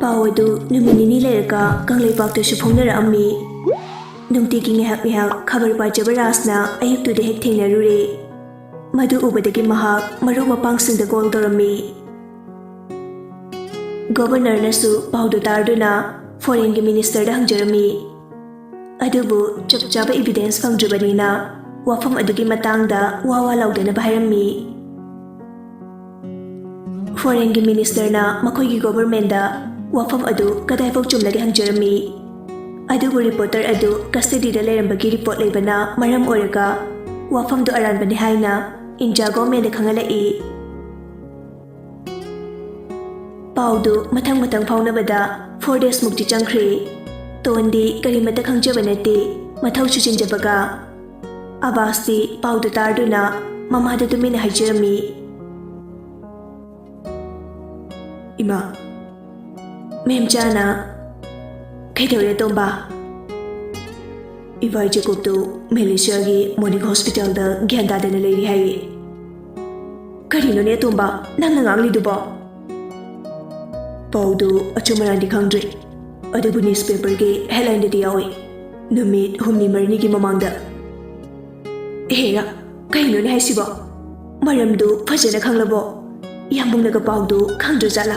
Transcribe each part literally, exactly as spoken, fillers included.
ꯄꯥꯎ ꯑꯗꯨ ꯅꯨꯃꯤꯠ ꯅꯤꯅꯤ ꯂꯩꯔꯒ ꯀꯪꯂꯩꯄꯥꯛꯇꯁꯨ ꯐꯣꯡꯅꯔꯛꯑꯝꯃꯤ꯫ ꯅꯨꯡꯇꯤꯒꯤ ꯉꯥꯏꯍꯥꯛ ꯉꯥꯏꯍꯥꯛ ꯈꯕꯔ ꯄꯥꯖꯕ ꯔꯥꯖꯅ ꯑꯌꯨꯛꯇꯨꯗ ꯍꯦꯛ ꯊꯦꯡꯅꯔꯨꯔꯦ꯫ ꯃꯗꯨ ꯎꯕꯗꯒꯤ ꯃꯍꯥꯛ ꯃꯔꯨꯞ ꯃꯄꯥꯡꯁꯤꯡꯗ ꯀꯣꯜ ꯇꯧꯔꯝꯃꯤ꯫ ꯒꯣꯚꯔꯅꯔꯅꯁꯨ ꯄꯥꯎꯗꯨ ꯇꯥꯔꯗꯨꯅ ꯐꯣꯔꯦꯟꯒꯤ ꯃꯤꯅꯤꯁꯇꯔꯗ ꯍꯪꯖꯔꯝꯃꯤ꯫ ꯑꯗꯨꯕꯨ ꯆꯞ ꯆꯥꯕ ꯏꯚꯤꯗꯦꯟꯁ ꯐꯪꯗ꯭ꯔꯤꯕꯅꯤꯅ ꯋꯥꯐꯝ ꯑꯗꯨꯒꯤ ꯃꯇꯥꯡꯗ ꯋꯥ ꯋꯥ ꯂꯥꯎꯗꯅꯕ ꯍꯥꯏꯔꯝꯃꯤ꯫ ꯐꯣꯔꯦꯟꯒꯤ ꯃꯤꯅꯤꯁꯇꯔꯅ ꯃꯈꯣꯏꯒꯤ ꯒꯣꯚꯔꯃꯦꯟꯗ ꯋꯥꯐꯝ ꯑꯗꯨ ꯀꯗꯥꯏꯐꯥꯎ ꯆꯨꯝꯂꯒꯦ ꯍꯪꯖꯔꯝꯃꯤ꯫ ꯑꯗꯨꯕꯨ ꯔꯤꯄꯣꯔꯇꯔ ꯑꯗꯨ ꯀꯁꯇꯗꯤꯗ ꯂꯩꯔꯝꯕꯒꯤ ꯔꯤꯄꯣꯔꯠ ꯂꯩꯕꯅ ꯃꯔꯝ ꯑꯣꯏꯔꯒ ꯋꯥꯐꯝꯗꯨ ꯑꯔꯥꯟꯕꯅꯤ ꯍꯥꯏꯅ ꯏꯟꯗꯤꯌꯥ ꯒꯣꯚꯔꯃꯦꯟꯗ ꯈꯪꯍꯜꯂꯛꯏ꯫ ꯄꯥꯎꯗꯨ ꯃꯊꯪ ꯃꯊꯪ ꯐꯥꯎꯅꯕꯗ ꯐꯣꯔ ꯗꯦꯖꯃꯨꯛꯇꯤ ꯆꯪꯈ꯭ꯔꯦ꯫ ꯇꯣꯟꯗꯤ ꯀꯔꯤꯃꯠꯇ ꯈꯪꯖꯕ ꯅꯠꯇꯦ, ꯃꯊꯧꯁꯨ ꯆꯤꯟꯖꯕꯒ꯫ ꯑꯕꯥꯁꯇꯤ ꯄꯥꯎꯗꯨ ꯇꯥꯔꯗꯨꯅ ꯃꯃꯥꯗ ꯇꯨꯃꯤꯟꯅ ꯍꯥꯏꯖꯔꯝꯃꯤ꯫ ꯏꯃꯥ, ꯃꯦꯝꯆꯥꯅ ꯀꯩꯗꯧꯔꯦ ꯇꯣꯝꯕ? ꯏꯕꯥꯏ ꯖꯦꯀꯣꯕꯇꯨ ꯃꯦꯂꯦꯁꯤꯌꯥꯒꯤ ꯃꯣꯅꯤꯛ ꯍꯣꯁꯄꯤꯇꯥꯜꯗ ꯒ꯭ꯌꯥꯟ ꯇꯥꯗꯅ ꯂꯩꯔꯤ ꯍꯥꯏꯌꯦ꯫ ꯀꯔꯤꯅꯣꯅꯦ ꯇꯣꯝꯕ, ꯅꯪꯅ ꯉꯥꯡꯂꯤꯗꯨꯕꯣ? ꯄꯥꯎꯗꯨ ꯑꯆꯨꯝ ꯑꯔꯥꯟꯗꯤ ꯈꯪꯗ꯭ꯔꯤ, ꯑꯗꯨꯕꯨ ꯅ꯭ꯌꯨꯁꯄꯦꯄꯔꯒꯤ ꯍꯦꯗꯂꯥꯏꯟꯗꯗꯤ ꯌꯥꯎꯏ, "ꯅꯨꯃꯤꯠ ꯍꯨꯝꯅꯤ ꯃꯔꯤꯅꯤꯒꯤ ꯃꯃꯥꯡꯗ"꯫ ꯍꯦꯔꯥ, ꯀꯩꯅꯣꯅꯦ ꯍꯥꯏꯁꯤꯕꯣ? ꯃꯔꯝꯗꯨ ꯐꯖꯅ ꯈꯪꯂꯕꯣ? ꯌꯥꯝꯕꯨꯡꯅꯒ ꯄꯥꯎꯗꯨ ꯈꯪꯗ꯭ꯔꯖꯥꯠꯂꯥ?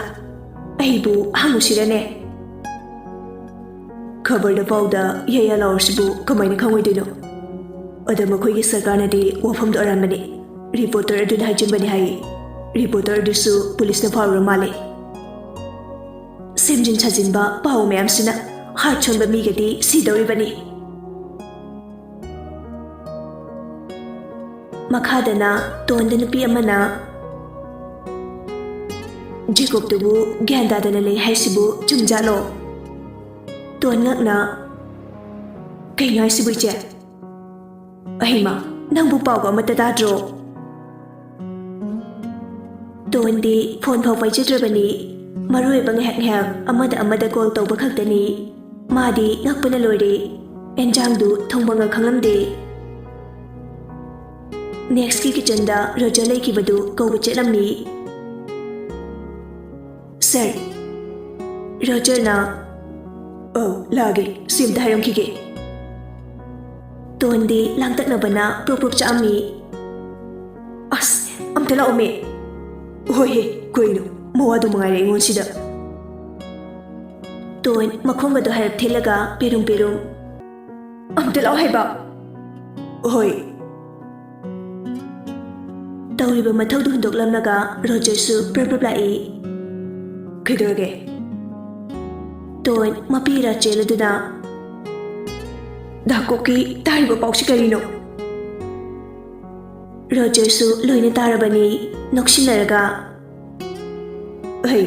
ꯑꯩꯕꯨ ꯍꯪꯉꯨꯁꯤꯔꯅꯦ? ꯈꯕꯔꯗ ꯄꯥꯎꯗ ꯌꯥꯌꯥ ꯂꯥꯎꯔꯁꯤꯕꯨ ꯀꯃꯥꯏꯅ ꯈꯪꯉꯣꯏꯗꯣꯏꯅꯣ? ꯑꯗ ꯃꯈꯣꯏꯒꯤ ꯁꯔꯀꯥꯔꯅꯗꯤ ꯋꯥꯐꯝꯗꯣ ꯑꯔꯥꯟꯕꯅꯤ, ꯔꯤꯄꯣꯔꯇꯔ ꯑꯗꯨꯅ ꯍꯥꯏꯖꯤꯟꯕꯅꯤ ꯍꯥꯏꯌꯦ꯫ ꯔꯤꯄꯣꯔꯇꯔ ꯑꯗꯨꯁꯨ ꯄꯨꯂꯤꯁꯅ ꯐꯥꯔꯨꯔ ꯃꯥꯜꯂꯦ꯫ ꯁꯦꯝꯖꯤꯟ ꯁꯥꯖꯤꯟꯕ ꯄꯥꯎ ꯃꯌꯥꯝꯁꯤꯅ ꯍꯥꯔꯠ ꯁꯣꯟꯕ ꯃꯤꯒꯗꯤ ꯁꯤꯗꯧꯔꯤꯕꯅꯤ꯫ ꯃꯈꯥꯗꯅ ꯇꯣꯟꯗ ꯅꯨꯄꯤ ꯑꯃꯅ, "ꯖꯦꯀꯣꯕꯇꯨꯕꯨ ꯒ꯭ꯌꯥꯟ ꯇꯥꯗꯅ ꯂꯩ ꯍꯥꯏꯁꯤꯕꯨ ꯆꯨꯝꯖꯥꯠꯂꯣ?" ꯇꯣꯟ ꯉꯛꯅ, "ꯀꯩꯅꯣ ꯍꯥꯏꯁꯤꯕꯨ ꯏꯆꯦ? ꯑꯍꯩꯃ, ꯅꯪꯕꯨ ꯄꯥꯎꯒ ꯑꯃꯠꯇ ꯇꯥꯗ꯭ꯔꯣ?" ꯇꯣꯟꯗꯤ ꯐꯣꯟ ꯐꯥꯎ ꯄꯥꯏꯖꯗ꯭ꯔꯕꯅꯤ꯫ ꯃꯔꯨ ꯑꯣꯏꯕ ꯉꯥꯏꯍꯥꯛ ꯉꯥꯏꯍꯥꯛ ꯑꯃꯗ ꯑꯃꯗ ꯀꯣꯜ ꯇꯧꯕ ꯈꯛꯇꯅꯤ꯫ ꯃꯥꯗꯤ ꯉꯛꯄꯅ ꯂꯣꯏꯔꯦ꯫ ꯑꯦꯟꯖꯥꯡꯗꯨ ꯊꯣꯡꯕꯒ ꯈꯪꯂꯝꯗꯦ꯫ ꯅꯦꯛꯁꯀꯤ ꯀꯤꯆꯟꯗ ꯔꯣꯖꯔ ꯂꯩꯈꯤꯕꯗꯨ ꯀꯧꯕ ꯆꯠꯂꯝꯃꯤ꯫ "ꯁꯥꯔ, ꯔꯣꯖꯔꯅ, "ꯑꯧ, ꯂꯥꯛꯑꯒꯦ, ꯁꯤ ꯑꯝꯇ ꯍꯥꯏꯔꯝꯈꯤꯒꯦ"꯫ ꯇꯣꯟꯗꯤ ꯂꯥꯡꯇꯛꯅꯕꯅ ꯄ꯭ꯔꯣꯞ ꯄ꯭ꯔꯣꯞ ꯆꯥꯛꯑꯝꯃꯤ꯫ "ꯑꯁ, ꯑꯝꯇ ꯂꯥꯛꯑꯣꯃꯦ"꯫ "ꯍꯣꯏ ꯍꯦ, ꯀꯩꯅꯣ, ꯃꯋꯥꯗꯨ ꯃꯉꯥꯏꯔꯦ ꯑꯩꯉꯣꯟꯁꯤꯗ"꯫ ꯇꯣꯟ ꯃꯈꯣꯡꯒꯗꯣ ꯍꯥꯏꯔꯞ ꯊꯤꯜꯂꯒ ꯄꯦꯔꯨꯝ ꯄꯦꯔꯨꯝ, "ꯑꯝꯇ ꯂꯥꯛꯑꯣ ꯍꯥꯏꯕ"꯫ "ꯍꯣꯏ"꯫ ꯇꯧꯔꯤꯕ ꯃꯊꯧꯗꯨ ꯍꯨꯟꯗꯣꯛꯂꯝꯂꯒ ꯔꯣꯖꯔꯁꯨ ꯄ꯭ꯔꯞ ꯄ꯭ꯔꯞ ꯂꯥꯛꯏ꯫ "ꯀꯩꯗꯧꯔꯒꯦ?" ꯇꯣꯟ ꯃꯄꯤ ꯏꯔꯥ ꯆꯦꯜꯂꯗꯨꯅ, "ꯗꯥ ꯀꯣꯀꯤ, ꯇꯥꯔꯤꯕ ꯄꯥꯎꯁꯤ ꯀꯔꯤꯅꯣ?" ꯔꯣꯖꯔꯁꯨ ꯂꯣꯏꯅ ꯇꯥꯔꯕꯅꯤ, ꯅꯣꯛꯁꯤꯟꯅꯔꯒ, "ꯑꯩ,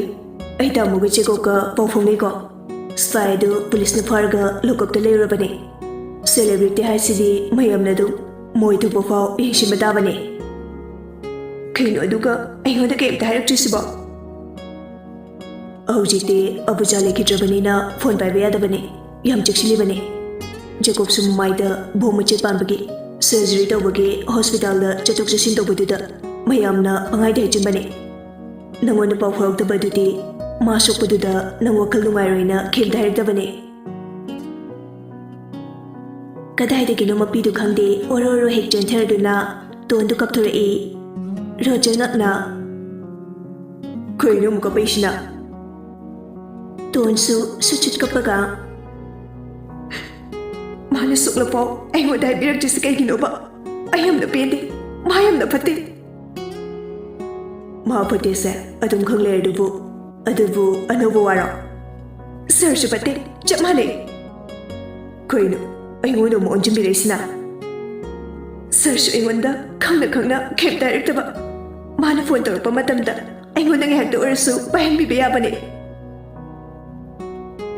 ꯑꯩ ꯇꯥꯃꯣꯒ ꯖꯦꯀꯣꯕꯀ ꯄꯥꯎ ꯐꯥꯎꯅꯩꯀꯣ꯫ ꯁ꯭ꯄꯥꯏ ꯑꯗꯨ ꯄꯨꯂꯤꯁꯅ ꯐꯥꯔꯒ ꯂꯣꯀꯞꯇ ꯂꯩꯔꯨꯔꯕꯅꯦ꯫ ꯁꯦꯂꯦꯕ꯭ꯔꯤꯇꯤ ꯍꯥꯏꯁꯤꯗꯤ ꯃꯌꯥꯝꯅ ꯑꯗꯨꯝ ꯃꯣꯏ ꯊꯣꯛꯄ ꯐꯥꯎ ꯌꯦꯡꯁꯤꯟꯕ ꯇꯥꯕꯅꯦ꯫ ꯀꯩꯅꯣ ꯑꯗꯨꯒ ꯑꯩꯉꯣꯟꯗ ꯀꯩꯝꯇ ꯍꯥꯏꯔꯛꯇ꯭ꯔꯤꯁꯤꯕꯣ?" ꯍꯧꯖꯤꯛꯇꯤ ꯑꯕꯨꯖꯥ ꯂꯩꯈꯤꯗ꯭ꯔꯕꯅꯤꯅ ꯐꯣꯟ ꯄꯥꯏꯕ ꯌꯥꯗꯕꯅꯦ꯫ ꯌꯥꯝ ꯆꯦꯛꯁꯤꯜꯂꯤꯕꯅꯦ꯫ ꯖꯦꯀꯣꯕꯁꯨ ꯃꯃꯥꯏꯗ ꯕꯣꯝ ꯃꯆꯦꯠ ꯄꯥꯟꯕꯒꯤ ꯁꯔꯖꯔꯤ ꯇꯧꯕꯒꯤ ꯍꯣꯁꯄꯤꯇꯥꯜꯗ ꯆꯠꯊꯣꯛ ꯆꯠꯁꯤꯟ ꯇꯧꯕꯗꯨꯗ ꯃꯌꯥꯝꯅ ꯄꯪꯍꯥꯏꯗ ꯍꯥꯏꯖꯤꯟꯕꯅꯦ꯫ ꯅꯪꯉꯣꯟꯗ ꯄꯥꯎ ꯐꯥꯎꯔꯛꯇꯕꯗꯨꯗꯤ ꯃꯥ ꯁꯣꯛꯄꯗꯨꯗ ꯅꯪ ꯋꯥꯈꯜ ꯅꯨꯡꯉꯥꯏꯔꯣꯏꯅ ꯀꯩꯝꯇ ꯍꯥꯏꯔꯛꯇꯕꯅꯦ꯫ ꯀꯗꯥꯏꯗꯒꯤꯅꯣ ꯃꯄꯤꯗꯨ ꯈꯪꯗꯦ, ꯑꯣꯔꯣ ꯑꯣꯔꯣ ꯍꯦꯛ ꯆꯦꯟꯊꯔꯗꯨꯅ ꯇꯣꯟꯗꯨ ꯀꯞꯊꯣꯔꯛꯏ꯫ ꯔꯣꯖꯔ ꯉꯛꯅ, "ꯀꯩꯅꯣ ꯑꯃꯨꯛ ꯀꯞꯄꯛꯏꯁꯤꯅ?" ꯇꯣꯟꯁꯨ ꯁꯨꯠ ꯁꯨꯠ ꯀꯞꯄꯒ, "ꯃꯥꯅ ꯁꯣꯛꯂꯐꯥꯎ ꯑꯩꯉꯣꯟꯗ ꯍꯥꯏꯕꯤꯔꯛꯇ꯭ꯔꯤꯁꯤ ꯀꯩꯒꯤꯅꯣꯕ? ꯑꯩ ꯌꯥꯝꯅ ꯄꯦꯟꯗꯦ, ꯃꯥ ꯌꯥꯝꯅ ꯐꯠꯇꯦ"꯫ "ꯃꯥ ꯐꯠꯇꯦꯁꯦ ꯑꯗꯨꯝ ꯈꯪ ꯂꯩꯔꯗꯨꯕꯨ꯫ ꯑꯗꯨꯕꯨ ꯑꯅꯧꯕ ꯋꯥꯔꯣ? ꯁꯔꯁꯨ ꯐꯠꯇꯦ, ꯆꯞ ꯃꯥꯟꯅꯩ"꯫ "ꯀꯩꯅꯣ, ꯑꯩꯉꯣꯟꯗ ꯑꯃꯨꯛ ꯑꯣꯟꯁꯤꯟꯕꯤꯔꯛꯏꯁꯤꯅ?" "ꯁꯔꯁꯨ ꯑꯩꯉꯣꯟꯗ ꯈꯪꯅ ꯈꯪꯅ ꯀꯩꯝꯇ ꯍꯥꯏꯔꯛꯇꯕ꯫ ꯃꯥꯅ ꯐꯣꯟ ꯇꯧꯔꯛꯄ ꯃꯇꯝꯗ ꯑꯩꯉꯣꯟꯗ ꯉꯥꯏꯍꯥꯛꯇ ꯑꯣꯏꯔꯁꯨ ꯄꯥꯏꯍꯟꯕꯤꯕ ꯌꯥꯕꯅꯦ"꯫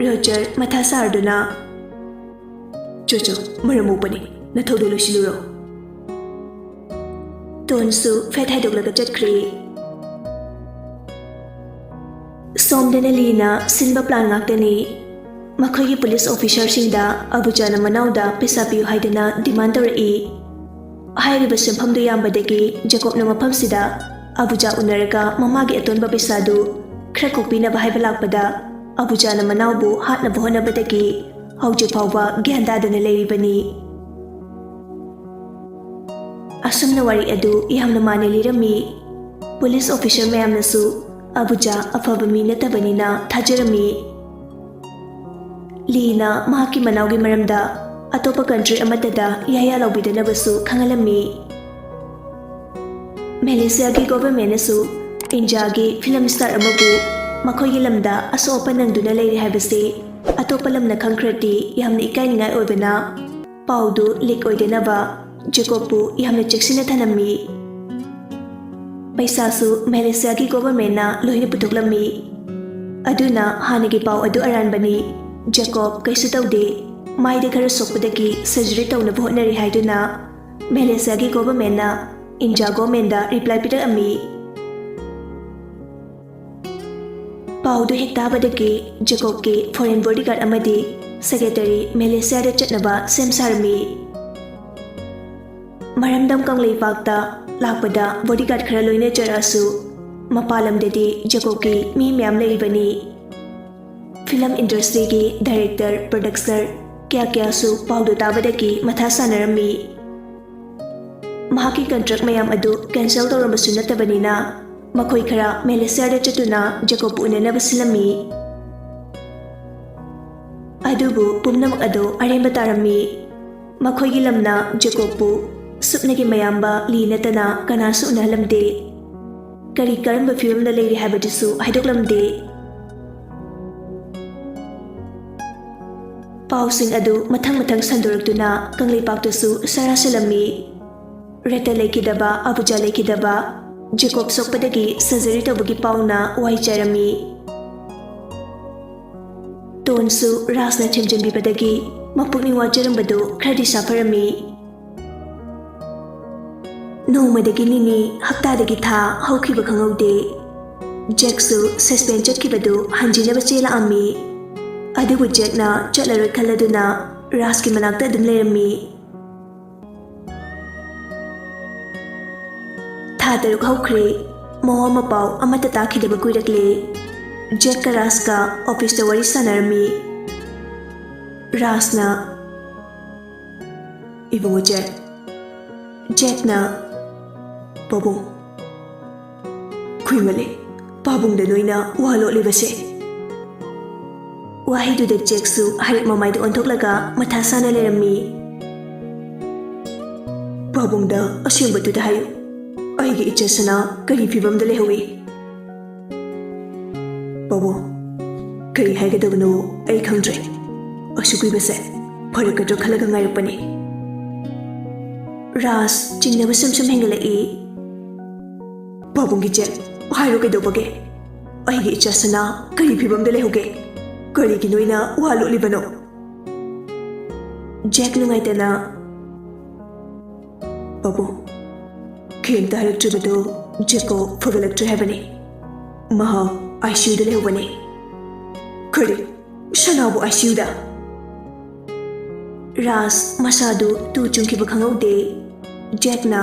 ꯔꯣꯖꯔ ꯃꯊꯥ ꯁꯥꯔꯗꯨꯅ, "ꯆꯣ ꯆꯣ, ꯃꯔꯝ ꯃꯣꯛꯄꯅꯤ, ꯅꯊꯧꯗꯣ ꯂꯣꯏꯁꯤꯜꯂꯨꯔꯣ"꯫ ꯇꯣꯟꯁꯨ ꯐꯦꯠ ꯍꯥꯏꯗꯣꯛꯂꯒ ꯆꯠꯈ꯭ꯔꯦ꯫ ꯁꯣꯝꯗꯅ ꯂꯤꯅ ꯁꯤꯟꯕ ꯄ꯭ꯂꯥꯟ ꯉꯥꯛꯇꯅꯤ꯫ ꯃꯈꯣꯏꯒꯤ ꯄꯨꯂꯤꯁ ꯑꯣꯐꯤꯁꯥꯔꯁꯤꯡꯗ ꯑꯕꯨꯖꯥꯅ ꯃꯅꯥꯎꯗ ꯄꯩꯁꯥ ꯄꯤꯌꯨ ꯍꯥꯏꯗꯨꯅ ꯗꯤꯃꯥꯟ ꯇꯧꯔꯛꯏ꯫ ꯍꯥꯏꯔꯤꯕ ꯁꯦꯟꯐꯝꯗꯨ ꯌꯥꯝꯕꯗꯒꯤ ꯖꯦꯀꯣꯕꯅ ꯃꯐꯝꯁꯤꯗ ꯑꯕꯨꯖꯥ ꯎꯅꯔꯒ ꯃꯃꯥꯒꯤ ꯑꯇꯣꯟꯕ ꯄꯩꯁꯥꯗꯨ ꯈꯔ ꯀꯣꯛꯄꯤꯅꯕ ꯍꯥꯏꯕ ꯂꯥꯛꯄꯗ, ꯑꯕꯨꯖꯥꯅ ꯃꯅꯥꯎꯕꯨ ꯍꯥꯠꯅꯕ ꯍꯣꯠꯅꯕꯗꯒꯤ ꯍꯧꯖꯤꯛ ꯐꯥꯎꯕ ꯒ꯭ꯌꯥꯟ ꯇꯥꯗꯅ ꯂꯩꯔꯤꯕꯅꯤ꯫ ꯑꯁꯨꯝꯅ ꯋꯥꯔꯤ ꯑꯗꯨ ꯌꯥꯝꯅ ꯃꯥꯟꯅ ꯂꯤꯔꯝꯃꯤ꯫ ꯄꯨꯂꯤꯁ ꯑꯣꯐꯤꯁꯔ ꯃꯌꯥꯝꯅꯁꯨ ꯑꯕꯨꯖꯥ ꯑꯐꯕ ꯃꯤ ꯅꯠꯇꯕꯅꯤꯅ ꯊꯥꯖꯔꯝꯃꯤ꯫ ꯂꯤꯅ ꯃꯍꯥꯛꯀꯤ ꯃꯅꯥꯎꯒꯤ ꯃꯔꯝꯗ ꯑꯇꯣꯞꯄ ꯀꯟꯇ꯭ꯔꯤ ꯑꯃꯠꯇꯗ ꯏꯍꯥ ꯂꯧꯕꯤꯗꯅꯕꯁꯨ ꯈꯪꯍꯜꯂꯝꯃꯤ꯫ ꯃꯦꯂꯦꯁꯤꯌꯥꯒꯤ ꯒꯣꯚꯔꯟꯃꯦꯟꯅꯁꯨ ꯏꯟꯗꯤꯌꯥꯒꯤ ꯐꯤꯂꯝ ꯁ꯭ꯇꯥꯔ ꯑꯃꯕꯨ ꯃꯈꯣꯏꯒꯤ ꯂꯝꯗ ꯑꯁꯣꯛ ꯑꯄꯟ ꯅꯪꯗꯨꯅ ꯂꯩꯔꯦ ꯍꯥꯏꯕꯁꯤ ꯑꯇꯣꯞꯄ ꯂꯝꯅ ꯈꯪꯈ꯭ꯔꯗꯤ ꯌꯥꯝꯅ ꯏꯀꯥꯏꯅꯤꯡꯉꯥꯏ ꯑꯣꯏꯕꯅ, ꯄꯥꯎꯗꯨ ꯂꯤꯛ ꯑꯣꯏꯗꯅꯕ ꯖꯦꯀꯣꯕꯄꯨ ꯌꯥꯝꯅ ꯆꯦꯛꯁꯤꯟꯅ ꯊꯅꯝꯃꯤ꯫ ꯄꯩꯁꯥꯁꯨ ꯃꯦꯂꯦꯁꯤꯌꯥꯒꯤ ꯒꯣꯚꯔꯟꯃꯦꯟꯅ ꯂꯣꯏꯅ ꯄꯨꯊꯣꯛꯂꯝꯃꯤ꯫ ꯑꯗꯨꯅ ꯍꯥꯟꯅꯒꯤ ꯄꯥꯎ ꯑꯗꯨ ꯑꯔꯥꯟꯕꯅꯤ꯫ ꯖꯦꯀꯣꯕ ꯀꯩꯁꯨ ꯇꯧꯗꯦ꯫ ꯃꯥꯏꯗ ꯈꯔ ꯁꯣꯛꯄꯗꯒꯤ ꯁꯔꯖꯔꯤ ꯇꯧꯅꯕ ꯍꯣꯠꯅꯔꯤ ꯍꯥꯏꯗꯨꯅ ꯃꯦꯂꯦꯁꯤꯌꯥꯒꯤ ꯒꯣꯚꯔꯟꯃꯦꯟꯅ ꯏꯟꯗꯤꯌꯥ ꯒꯣꯚꯔꯟꯃꯦꯟꯗ ꯔꯤꯄ꯭ꯂꯥꯏ ꯄꯤꯔꯛꯑꯝꯃꯤ꯫ ꯄꯥꯎꯗꯨ ꯍꯦꯛ ꯇꯥꯕꯗꯒꯤ ꯖꯦꯀꯣꯕꯀꯤ ꯐꯣꯔꯦꯟ ꯕꯣꯗꯤꯒꯥꯔꯗ ꯑꯃꯗꯤ ꯁꯦꯀ꯭ꯔꯦꯇꯔꯤ ꯃꯦꯂꯦꯁꯤꯌꯥꯗ ꯆꯠꯅꯕ ꯁꯦꯝ ꯁꯥꯔꯝꯃꯤ꯫ ꯃꯔꯝꯗꯝ ꯀꯪꯂꯩꯄꯥꯛꯇ ꯂꯥꯛꯄꯗ ꯕꯣꯗꯤꯒꯥꯔꯗ ꯈꯔ ꯂꯣꯏꯅꯖꯔꯛꯑꯁꯨ, ꯃꯄꯥꯟ ꯂꯝꯗꯗꯤ ꯖꯦꯀꯣꯕꯀꯤ ꯃꯤ ꯃꯌꯥꯝ ꯂꯩꯔꯤꯕꯅꯤ꯫ ꯐꯤꯂꯝ ꯏꯟꯗꯁꯇ꯭ꯔꯤꯒꯤ ꯗꯥꯏꯔꯦꯛꯇꯔ, ꯄ꯭ꯔꯣꯗ꯭ꯌꯨꯁꯔ ꯀꯌꯥ ꯀꯌꯥꯁꯨ ꯄꯥꯎꯗꯨ ꯇꯥꯕꯗꯒꯤ ꯃꯊꯥ ꯁꯥꯅꯔꯝꯃꯤ꯫ ꯃꯍꯥꯛꯀꯤ ꯀꯟꯇ꯭ꯔꯦꯛ ꯃꯌꯥꯝ ꯑꯗꯨ ꯀꯦꯟꯁꯦꯜ ꯇꯧꯔꯝꯕꯁꯨ ꯅꯠꯇꯕꯅꯤꯅ, ꯃꯈꯣꯏ ꯈꯔ ꯃꯦꯂꯦꯁꯤꯌꯥꯗ ꯆꯠꯇꯨꯅ ꯖꯦꯀꯣꯕꯄꯨ ꯎꯅꯅꯕ ꯁꯤꯜꯂꯝꯃꯤ꯫ ꯑꯗꯨꯕꯨ ꯄꯨꯝꯅꯃꯛ ꯑꯗꯨ ꯑꯔꯦꯝꯕ ꯇꯥꯔꯝꯃꯤ꯫ ꯃꯈꯣꯏꯒꯤ ꯂꯝꯅ ꯖꯦꯀꯣꯕꯄꯨ ꯁꯨꯞꯅꯒꯤ ꯃꯌꯥꯝꯕ ꯂꯤ ꯅꯠꯇꯅ ꯀꯅꯥꯁꯨ ꯎꯅꯍꯜꯂꯝꯗꯦ꯫ ꯀꯔꯤ ꯀꯔꯝꯕ ꯐꯤꯕꯝꯗ ꯂꯩꯔꯤ ꯍꯥꯏꯕꯗꯨꯁꯨ ꯍꯥꯏꯗꯣꯛꯂꯝꯗꯦ꯫ ꯄꯥꯎꯁꯤꯡ ꯑꯗꯨ ꯃꯊꯪ ꯃꯊꯪ ꯁꯟꯗꯣꯔꯛꯇꯨꯅ ꯀꯪꯂꯩꯄꯥꯛꯇꯁꯨ ꯁꯔꯥ ꯁꯜꯂꯝꯃꯤ꯫ ꯔꯦꯇꯥ ꯂꯩꯈꯤꯗꯕ, ꯑꯕꯨꯖꯥ ꯂꯩꯈꯤꯗꯕ, ꯖꯦꯀꯣꯕ ꯁꯣꯛꯄꯗꯒꯤ ꯁꯔꯖꯔꯤ ꯇꯧꯕꯒꯤ ꯄꯥꯎꯅ ꯋꯥꯏ ꯆꯥꯏꯔꯝꯃꯤ꯫ ꯇꯣꯟꯁꯨ ꯔꯥꯖꯅ ꯊꯦꯝꯖꯤꯟꯕꯤꯕꯗꯒꯤ ꯃꯄꯨꯛꯅꯤꯡ ꯋꯥꯖꯔꯝꯕꯗꯨ ꯈꯔꯗꯤ ꯁꯥꯐꯔꯝꯃꯤ꯫ ꯅꯣꯡꯃꯗꯒꯤ ꯅꯤꯅꯤ, ꯍꯞꯇꯥꯗꯒꯤ ꯊꯥ ꯍꯧꯈꯤꯕ ꯈꯪꯍꯧꯗꯦ꯫ ꯖꯦꯛꯁꯨ ꯁꯁꯄꯦꯟ ꯆꯠꯈꯤꯕꯗꯨ ꯍꯟꯖꯤꯟꯅꯕ ꯆꯦꯜꯂꯛꯑꯝꯃꯤ꯫ ꯑꯗꯨꯕꯨ ꯖꯦꯛꯅ ꯆꯠꯂꯔꯣꯏ ꯈꯜꯂꯗꯨꯅ ꯔꯥꯖꯀꯤ ꯃꯅꯥꯛꯇ ꯑꯗꯨꯝ ꯂꯩꯔꯝꯃꯤ꯫ ꯊꯥ ꯇꯔꯨꯛ ꯍꯧꯈ꯭ꯔꯦ꯫ ꯃꯋꯥ ꯃꯄꯥꯎ ꯑꯃꯠꯇ ꯇꯥꯈꯤꯗꯕ ꯀꯨꯏꯔꯛꯂꯦ꯫ ꯖꯦꯛꯀ ꯔꯥꯖꯀ ꯑꯣꯐꯤꯁꯇ ꯋꯥꯔꯤ ꯁꯥꯟꯅꯔꯝꯃꯤ꯫ ꯔꯥꯖꯅ, "ꯏꯕꯨꯡꯉꯣ ꯖꯦꯛ꯫" ꯖꯦꯛꯅ, "ꯄꯥꯕꯨꯡ, ꯀꯨꯏꯃꯜꯂꯦ ꯄꯥꯕꯨꯡꯗ ꯅꯣꯏꯅ ꯋꯥ ꯂꯣꯠꯂꯤꯕꯁꯦ꯫" ꯋꯥꯍꯩꯗꯨꯗ ꯖꯦꯛꯁꯨ ꯍꯥꯏꯔꯞ ꯃꯃꯥꯏꯗ ꯑꯣꯟꯊꯣꯛꯂꯒ ꯃꯊꯥ ꯁꯥꯅ ꯂꯩꯔꯝꯃꯤ꯫ "ꯄꯥꯕꯨꯡꯗ ꯑꯁꯦꯡꯕꯗꯨꯗ ꯍꯥꯏꯌꯨ, ꯑꯩꯒꯤ ꯏꯆꯥ ꯁꯅꯥ ꯀꯔꯤ ꯐꯤꯕꯝꯗ ꯂꯩꯍꯧꯏ?" "ꯄꯥꯕꯨꯡ, ꯀꯔꯤ ꯍꯥꯏꯒꯗꯕꯅꯣ ꯑꯩ ꯈꯪꯗ꯭ꯔꯦ꯫ ꯑꯁꯨꯛ ꯀꯨꯏꯕꯁꯦ ꯐꯔꯛꯀꯗ꯭ꯔꯥ ꯈꯜꯂꯒ ꯉꯥꯏꯔꯛꯄꯅꯤ꯫" ꯔꯥꯖ ꯆꯤꯡꯅꯕ ꯁꯨꯝ ꯁꯨꯝ ꯍꯦꯟꯒꯠꯂꯛꯏ꯫ "ꯄꯥꯕꯨꯡꯒꯤ ꯖꯦꯛ, ꯍꯥꯏꯔꯣ ꯀꯩꯗꯧꯕꯒꯦ? ꯑꯩꯒꯤ ꯏꯆꯥ ꯁꯅꯥ ꯀꯔꯤ ꯐꯤꯕꯝꯗ ꯂꯩꯍꯧꯒꯦ? ꯀꯔꯤꯒꯤ ꯅꯣꯏꯅ ꯋꯥ ꯂꯣꯠꯂꯤꯕꯅꯣ?" ꯖꯦꯛ ꯅꯨꯡꯉꯥꯏꯇꯅ, "ꯄꯥꯕꯨꯡ, ꯀꯔꯤꯝꯇ ꯍꯥꯏꯔꯛꯇ꯭ꯔꯤꯕꯗꯨ ꯖꯦꯀꯣꯕ ꯐꯒꯠꯂꯛꯇ꯭ꯔꯦ ꯍꯥꯏꯕꯅꯤ꯫ ꯃꯍꯥꯛ ꯑꯥꯏ ꯁꯤ ꯌꯨꯗ ꯂꯩꯍꯧꯕꯅꯤ꯫" "ꯀꯔꯤ? ꯁꯅꯥꯕꯨ ꯑꯥꯏ ꯁꯤ ꯌꯨꯗ?" ꯔꯥꯖ ꯃꯁꯥꯗꯨ ꯇꯨ ꯆꯨꯡꯈꯤꯕ ꯈꯪꯍꯧꯗꯦ꯫ ꯖꯦꯛꯅ,